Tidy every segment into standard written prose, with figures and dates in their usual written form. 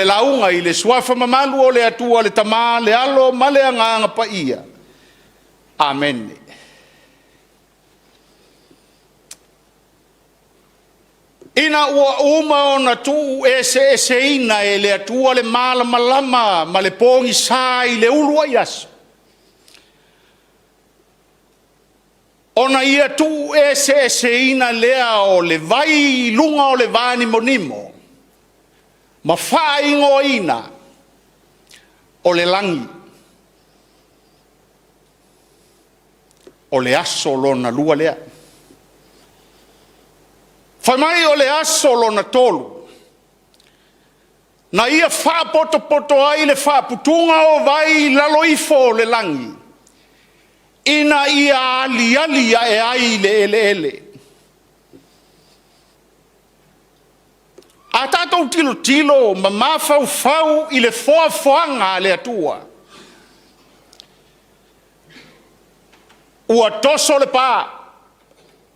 le lauga i le suafa mamalu o le Atua le Tama, le Alo ma le Agaga Paia. Amene. Ina ua uma ona tuueseeseina e le Atua le malamalama ma le pogisa i le uluai aso, ona ia tuueseeseina lea o le vai i luga o le vanimonimo, ma faaigoaina o le Lagi. O le aso lona lua lea. Fai mai o le aso lona tolu, na ia faapotopoto ai le faaputuga o vai i lalo ifo o le lagi, ina ia aliali ae ai le eleele. A tatou tilotilo ma mafaufau i le foafoaga a le Atua, ua toso le pa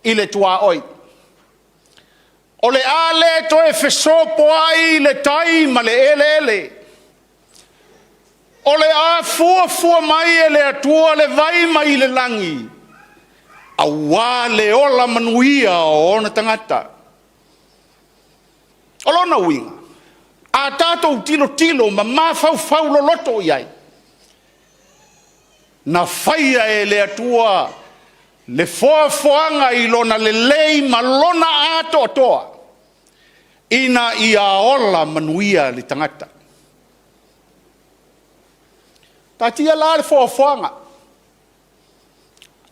i le tuaoi, o le a le toe fesopoai le tai ma le eleele, o le a fuafua mai e le Atua le vai mai le lagi aua le ola manuia o ona tagata. O lona uiga, a tatou tilotilo ma mafaufau loloto i ai, na faia e le Atua le foafoaga i Lona lelei ma Lona atoatoa ina ia ola manuia le tagata. Taatia la le foafoaga,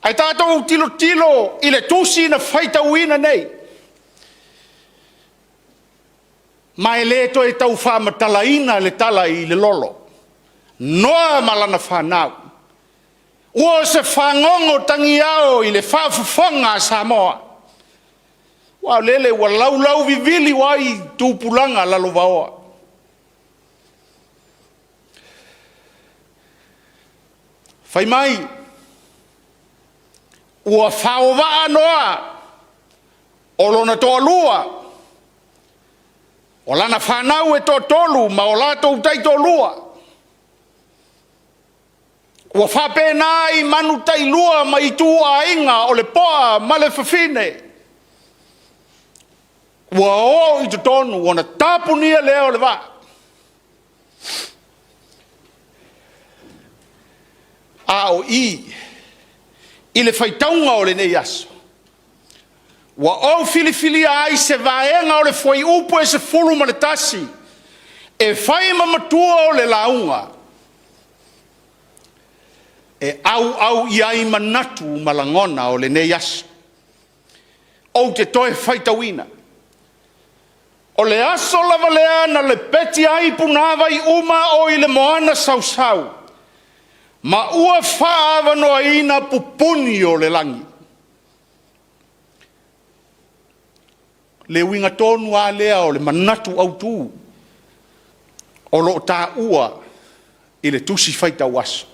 ae tatou tilotilo i le tusi na faitauina nei, ma e le toe tau faamatalaina le tala i le lolo, Noa ma lana fanau, ua o se fagogo tagiao i le faafofoga a Samoa, aua o lele ua laulauvivili ai tupulaga lalovaoa. Fai mai, ua faovaa Noa, o lona toalua, o lana fanau e toatolu ma o latou taitoalua. Ua faapena i manu tailua ma ituaiga o le poa ma le fafine, ua o i totonu ona tapunia lea o le vaa. A o i i le faitauga o lenei aso, ua ou filifilia ai se vaega o le fuaiupu e 11 e fai ma matua o le lauga, e auau i ai manatu ma lagona o lenei aso. Ou te toe faitauina. O le aso lava lea na lepeti ai punavai uma o i le moana sausau, ma ua faaavanoaina pupuni o le lagi. Le uiga tonu lava lea o le manatu autu o lo o taua i le Tusi Faitau Aso.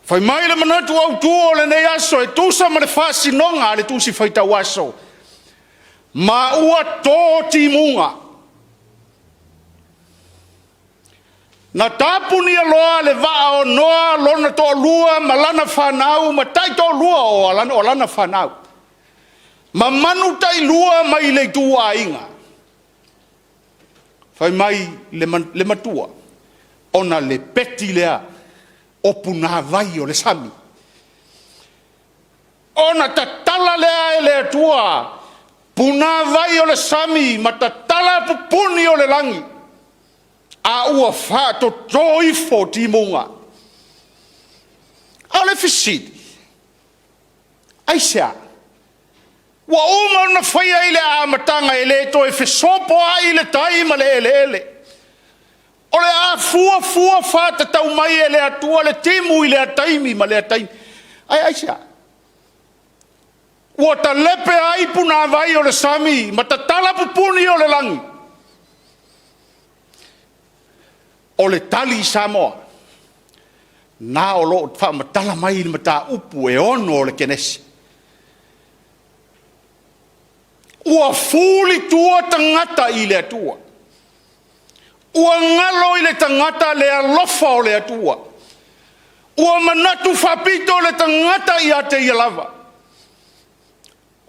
Fai mai le manatu autu o lenei aso e tusa ma le faasinoga a le Tusi Faitau Aso, ma ua to timuga. Na tapunia loa le vaa o Noa lona toalua ma lana fanau ma taitoalua o lana fanau, ma manu tailua mai le ituaiga. Fai mai le matua, ona lepeti lea o punavai o le sami, ona tatala lea e le Atua punavai o le sami ma tatala pupuni o le lagi, a ua faatoto ifo timuga. A o le fesili, aisea? Ua uma ona faia i le amataga e le toe fesopoai le tai ma le eleele. O le a fuafua faatatau mai e le Atua le timu i lea taimi ma lea taimi. Ae aisea? Ua talepe ai punavai o le sami ma tatala pupuni o le lagi? O le tali Samoa, na o lo o faamatala mai i le mataupu e 6 o le Kenese. Ua fulitua tagata i le Atua. Ua galo i le tagata le alofa o le Atua, ua manatu faapito le tagata ia te ia lava,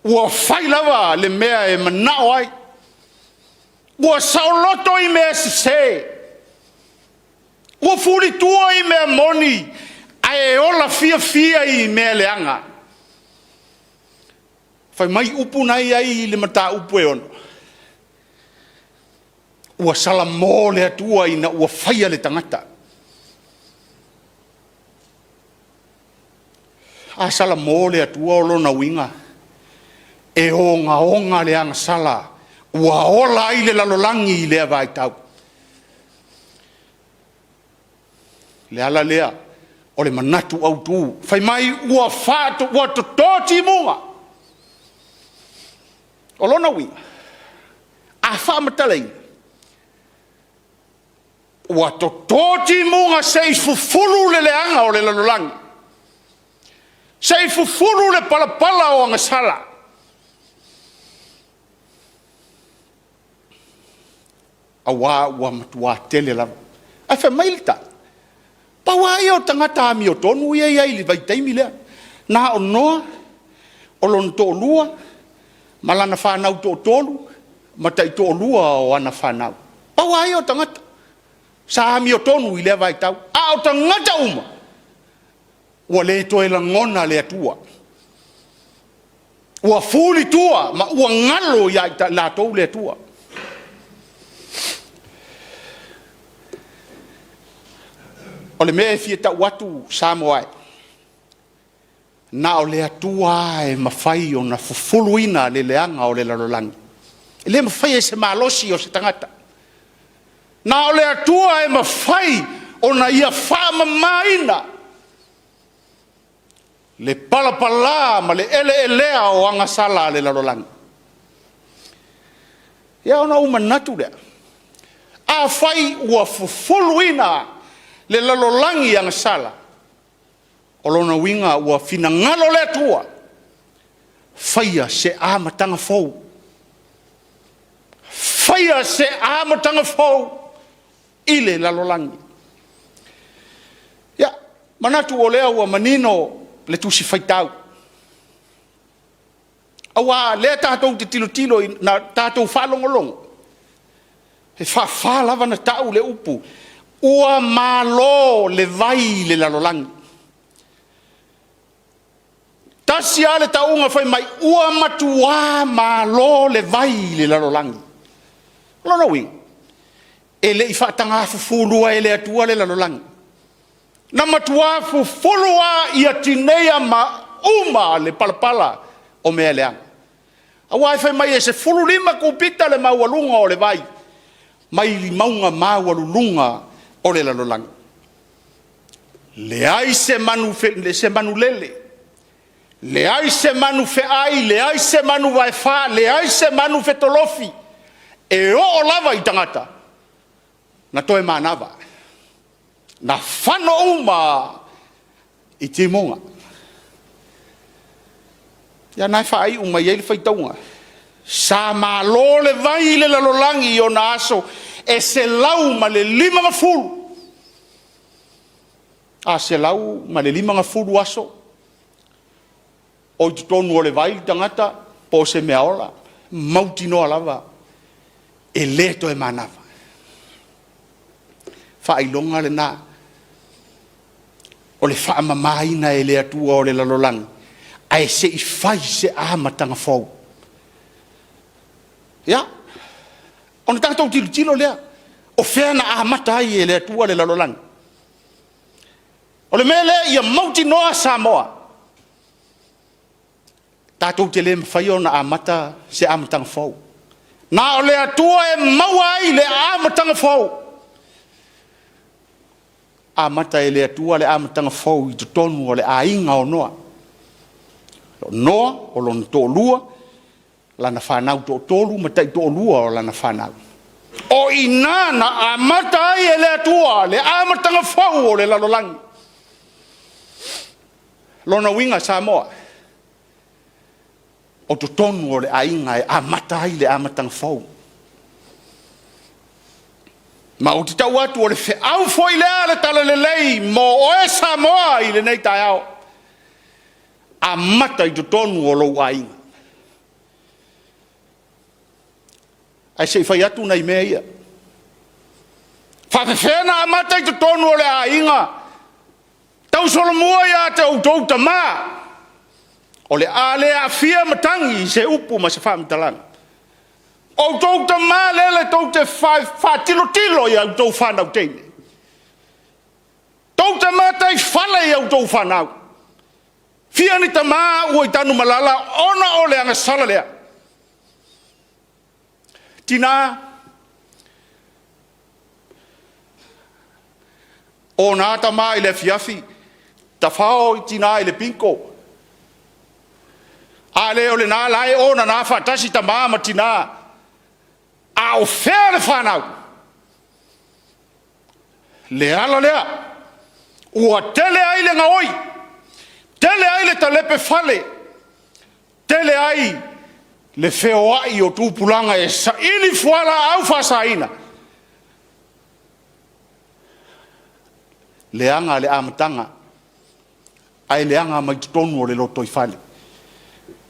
ua fai lava le mea e manao ai, ua saoloto i mea sese, ua fulitua i mea moni, ae ola fiafia i mea leaga. Fai mai upu na e i ai i le mataupu e 6, ua salamo le Atua ina ua faia le tagata. A salamo le Atua o lona uiga, e ogaoga le agasala ua ola ai le lalolagi i lea vaitau. O le ala lea o le manatu autu, fai mai ua toto timuga. O lona uiga, a faamatalaina, ua toto timuga se i fufulu le leaga o le lalolagi, se i fufulu le palapala o agasala. Aua ua matua tele lava. Ae fai mai le tali, pau lava ia o tagata amiotonu ia e i ai i le vaitaimi lea, na o Noa, o lona toalua, ma lana fanau toatolu, ma taitoalua o ana fanau. Pau lava ia o tagata sa amiotonu i lea vaitau, a o tagata uma, ua le toe lagona le Atua, ua fulitua ma ua galo ia i latou le Atua. O le mea e fia tau atu Samoa e, na o le Atua lava e mafai ona fufuluina le leaga o le lalolagi. E le mafai e se malosi o se tagata. Na o le Atua e mafai ona Ia faamamaina le palapala ma le eleelea o agasala a le lalolagi. Ia ona ou manatu lea, afai ua fufuluina le lalolagi i agasala, o lona uiga ua finagalo le Atua, faia se amataga fou, faia se amataga fou i le lalolagi. Ia, manatu o lea ua manino le Tusi Faitau, aua o lea tatou te tilotilo ma tatou faalogologo, e faafa lava ona tau le upu, ua malo le vai i le lalolagi. Tasi lava le tauga fai mai ua matua malo le vai i le lalolagi. O lona uiga, e le i faataga fufulua e le Atua le lalolagi, na matua fufulu lava ia tineia ma uma le palapala o mea leaga. Aua fai mai e 15 cupita le maualuga o le vai mai mauga maualuluga o le lalolagi. Leai se manulele, leai se manu feai, leai se manu vaefa, leai se manu fetolofi e oo lava i tagata na toe manava, na fano uma i timuga. Ia o lena e faaiu mai ai le faitauga, sa malo le vai i le lalolagi i ona aso e 150. A 150 aso o i totonu o le vai le tagata po o se meaola, e mautinoa lava e le toe manava. Faailoga lena o le faamamaina e le Atua o le lalolagi, ae se i fai se amataga fou. Ia, ona tatou tilotilo lea, o fea na amata ai e le Atua le lalolagi? O le mea lea ia mautinoa Samoa, tatou te le mafaia ona amata se amataga fou. Na o le Atua e maua ai le amataga fou. Amata e le Atua le amataga fou i totonu o le aiga o Noa. O Noa, o lona toalua, lana fanau toatolu ma taitoalua o lana fanau. O i ina na amata ai e le Atua le amataga fou o le lalolagi. O lona uiga Samoa, o totonu o le aiga e amata ai le amataga fou. Ma ou te tau atu o le feau foi lea a le Talalelei mo oe Samoa i lenei taeao, amata i totonu o lou aiga. Ae se i fai atu nai mea ia. E faapefea ona amata i totonu o le aiga? Tausolomua ia te outou tama, o le a le aafia matagi i se upu ma se faamatalaga. O outou tama lele tou te faatilotilo i a outou fanau teine, tou te mataifale i a outou fanau. Fia ni tama ua i Tanumalala ona o le agasala lea? Tina, ona tama i le afiafi, tafao tina i le bingo. A le o lena o la e onana faatasi tama ma tina. A o fea le fanau? Le ala lea ua tele ai le gaoi, tele ai le talepe fale, tele ai le feoai o tupulaga e saili fualaau faasaina, leaga le amataga ae leaga mai totonu o le lotoifale.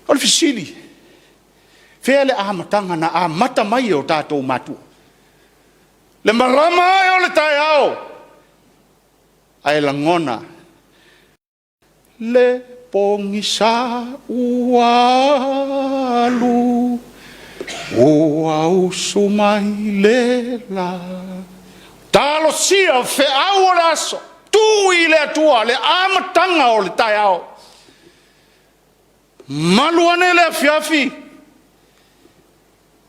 O le fesili, fea le amataga na amata mai e o tatou matua? Le malama ae o le taeao ae lagona le pogisa ua alu, ua usu mai le la. Talosia feau o le aso, tuu i le Atua le amataga o le taeao. Malu ane le afiafi,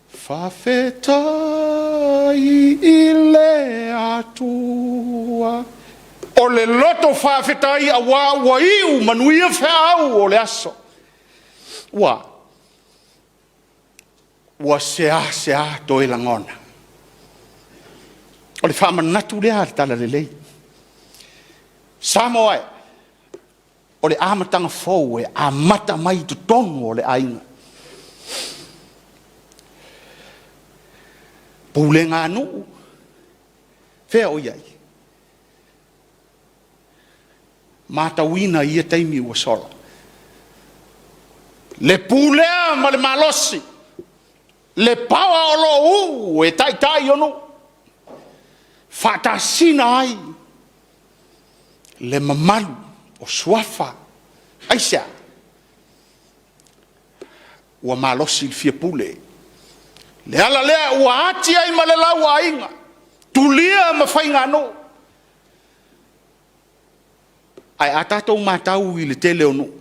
faafetai i le Atua. O le loto faafetai aua ua iu manuia feau o le aso. Ua a? Ua seasea toe lagona. O le faamanatu lea a le Talalelei. Samoa e, o le amataga fou e amata mai i totonu o le aiga. Pulega a nuu, fea o i ai? Matauina i ia taimi ua sola, le pulea ma le malosi, le power o lo o uu e taitai o nuu, faatasina ai le mamalu o suafa. Aisea? Ua malosi le fia pule. Le ala lea ua ati ai ma le lauaiga, tulia ma faiganuu. Ae a tatou matau i le tele o nuu,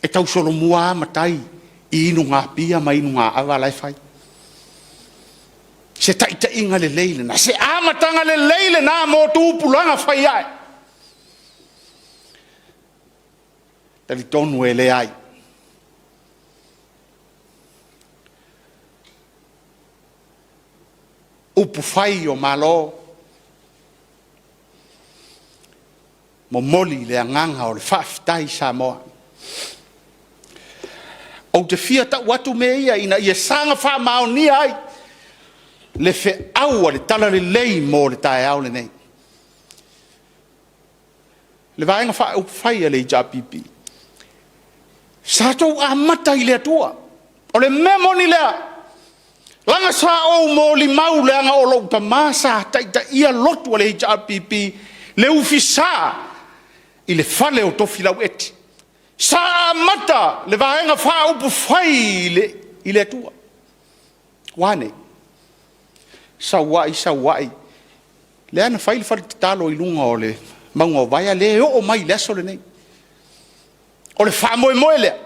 e tausolomua lava matai i inugapia ma inugaava la e fai. Se taitaiga lelei lena, se amataga lelei lena mo tupulaga fai ae. E talitonu e leai. Upufai o Malo, momoli le agaga o le faafetai Samoa. Ou te fia tau atu mea ia ina ia saga faamaonia ai le feau a le Talalelei mo le taeao lenei. Le Vaega Faaupufai a le HRPP, sa outou amata i le Atua. O le mea moni lea, leaga sa ou molimau leaga o lou tama sa taitaia lotu a le HRPP, le UFISA i le fale o Tofilau Eti. Sa amata le Vaega Faaupufai i le Atua. Ua a nei? Sau ai sau ai, lea na fai le fale tatalo i luga o le mauga o Vaea lea e oo mai i le aso lenei. O le faamoemoe lea,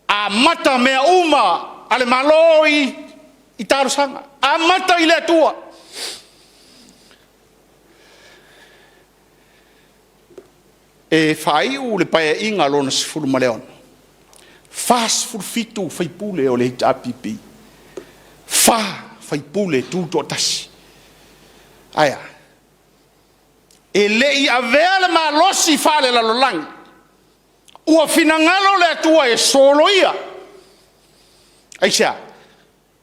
amata mea uma a le Malo i talosaga, amata i le Atua. E faaiu le Paeaiga Lona XVI, 47 sui usufono o le HRPP, 4 sui usufono tutoatasi. Ae a? E le i avea le malosi faalelalolagi, ua finagalo le Atua e soloia. Aisea?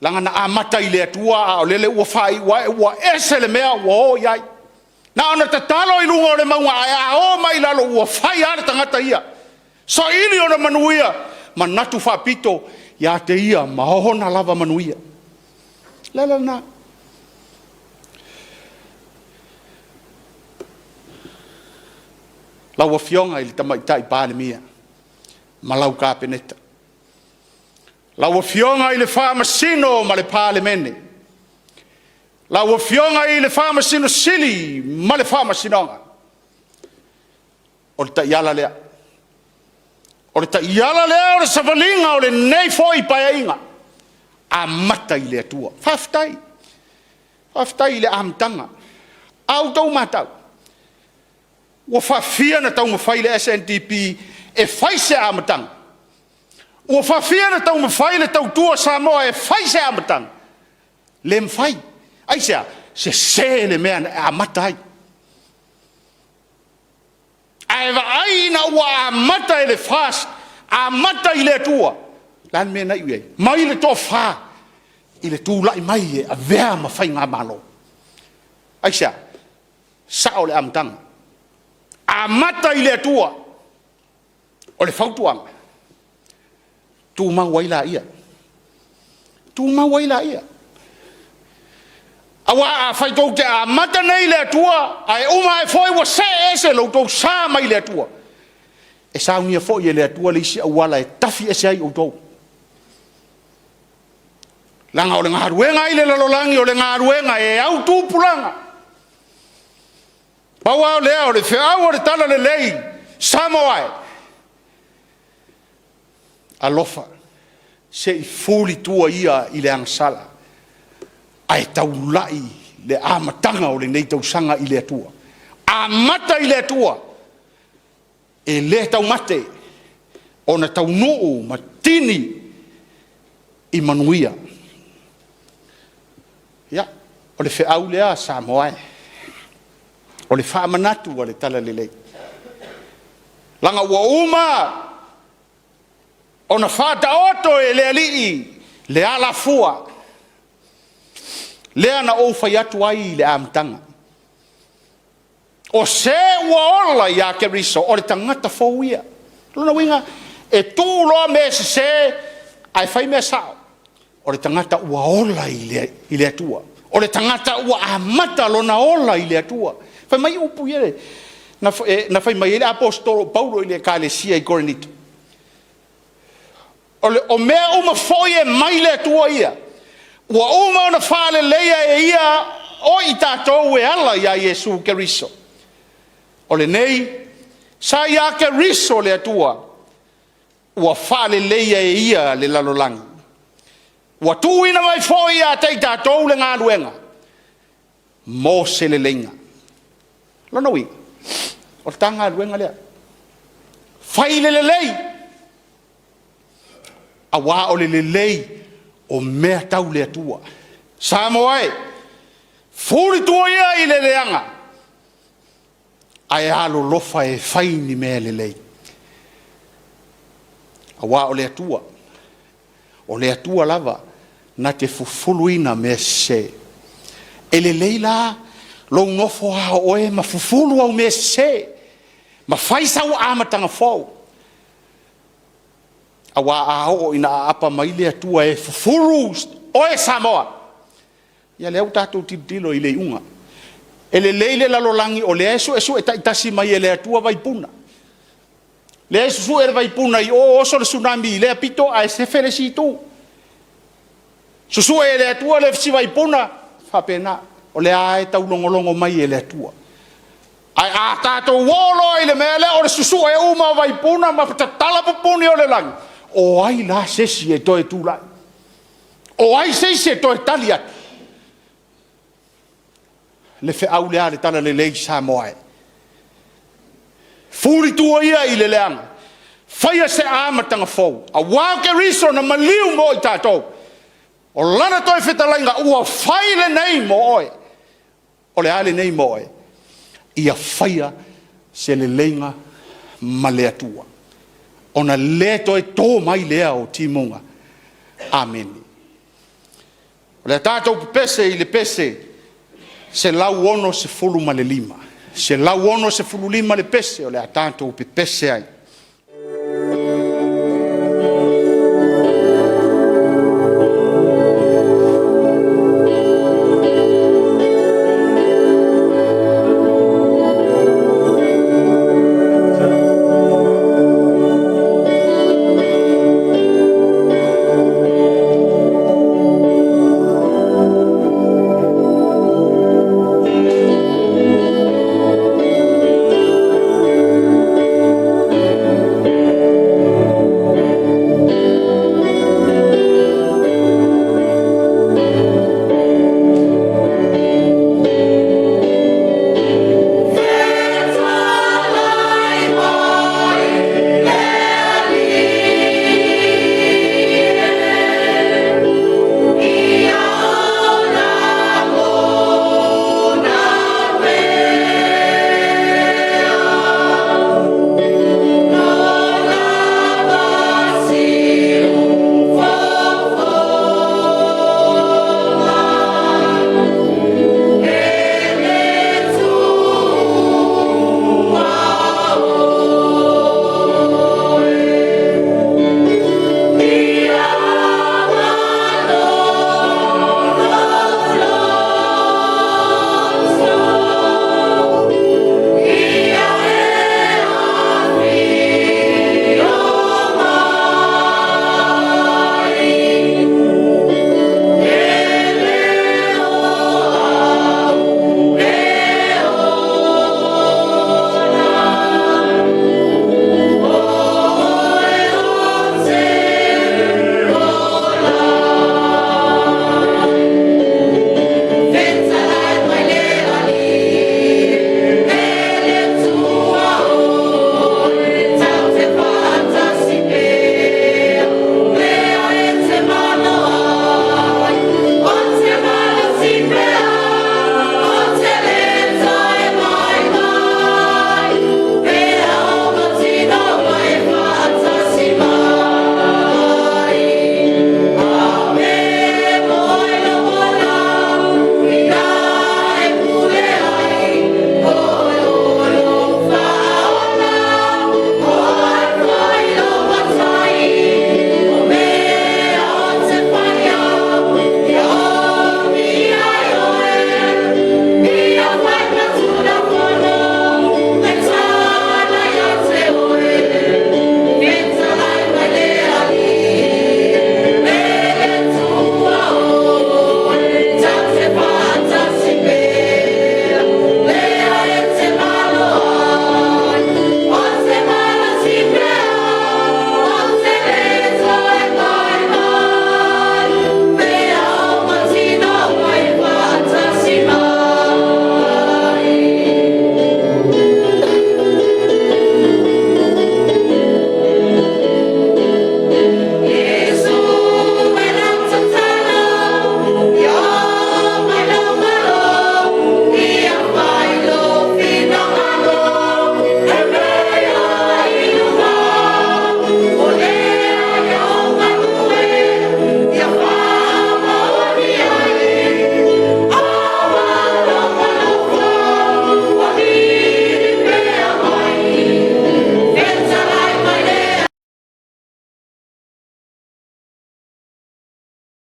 Leaga na amata i le Atua a o lele ua faaiu ae ua ese le mea ua o i ai. Na ona tatalo i luga o le mauga, ae a oo mai i lalo ua fai lava le tagata ia, saili ona manuia, manatu faapito ia te ia ma ona lava manuia. O le ala lena. Lau Afioga i le Tamaitai Palemia ma lau Kapeneta, lau Afioga i le Faamasino ma le Palemene, lau Afioga i le Faamasino Sili ma le Faamasinoga, o le taiala lea. O le taiala lea o le savaliga o lenei foi Paeaiga, amata i le Atua. Faafetai, faafetai i le amataga. A outou matau, ua faafia ona taumafai le SNDP e fai se amataga? Ua faafia ona taumafai le tautua Samoa e fai se amataga? Le mafai. Aisea? Sese le mea na e amata ai. Ae vaai ina ua amata e le FAST, amata i le Atua. O le a le mea na iu i ai? Mai le toa-fa i le tulai mai e avea ma faigamalo. Aisea? Sao le amataga, amata i le Atua. O le fautuaga, tumau ai laia, tumau ai laia. Aua afai tou te amata nei i le Atua ae uma ae foi ua see ese lo outou sa mai le Atua, e saunia foi e le Atua le isi auala e tafi ese ai outou. Leaga o le galuega i le lalolagi o le galuega e autu tupulaga. Pau lava lea o le feau o le talalelei Samoa e, alofa, se i fuli tua ia i le agasala, ae taulai le amataga o lenei tausaga i le Atua. Amata i le Atua, e le taumate ona taunuu ma tini i manuia. Ia, o le feau lea Samoa e, o le faamanatu a le talalelei, leaga ua uma ona faataoto e le Alii le alafua lea na ou fai atu ai i le amataga, o se ua ola ia Keriso, o le tagata fou ia. O lona uiga, e tuu loa mea sese ae fai mea sao, o le tagata ua ola i le Atua, o le tagata ua amata lona ola i le Atua. Fai mai upu ia na fai mai ai le aposetolo o Paulo i le ekalesia i Korinito, o mea uma foi e mai le Atua ia, ua uma ona faaleleia e ia o i tatou e ala ia Iesu Keriso. O lenei, sa ia Keriso le Atua ua faaleleia e ia le lalolagi, ua tuuina mai foi ia te i tatou le galuega mo se leleiga. O lona uiga, o le ta galuega lea, fai le lelei, aua o le lelei o mea tau le Atua. Samoa e, fuli tua ia i le leaga, ae alolofa e fai ni mea lelei. Aua o le Atua, o le Atua lava na te fufuluina mea sese. E lelei la lou nofo a o oe ma fufulu au mea sese, ma fai sau amataga fou. Aua a oo ina aapa mai le Atua e fufulu oe Samoa, ia lea ua tatou tilotilo i le iuga. E lelei le lalolagi o lea e suesue taitasi mai e le Atua vaipuna. Lea e susue le vaipuna i o, oso le tsunami i lea pito ae sefe le isi itu. Susue e le Atua le isi vaipuna, e faapena. O lea lava e taulogologo mai e le Atua. Ae a tatou oo loa i le mea lea o le susue uma o vaipuna ma tatala pupuni o le lagi, o ai la se isi e toe tulai? O ai se isi e toe tali atu? Le feau lea a le Talalelei Samoa e, fuli tua ia i le leaga, faia se amataga fou, aua o Keriso na maliu mo i tatou. O Lana toe fetalaiga, ua fai lenei mo oe. O le a lenei mo oe? Ia faia se leleiga ma le Atua, ona le toe to mai lea o timuga. Amene. O le a tatou pepese i le pese 165, 165 le pese o le a tatou pepese ai.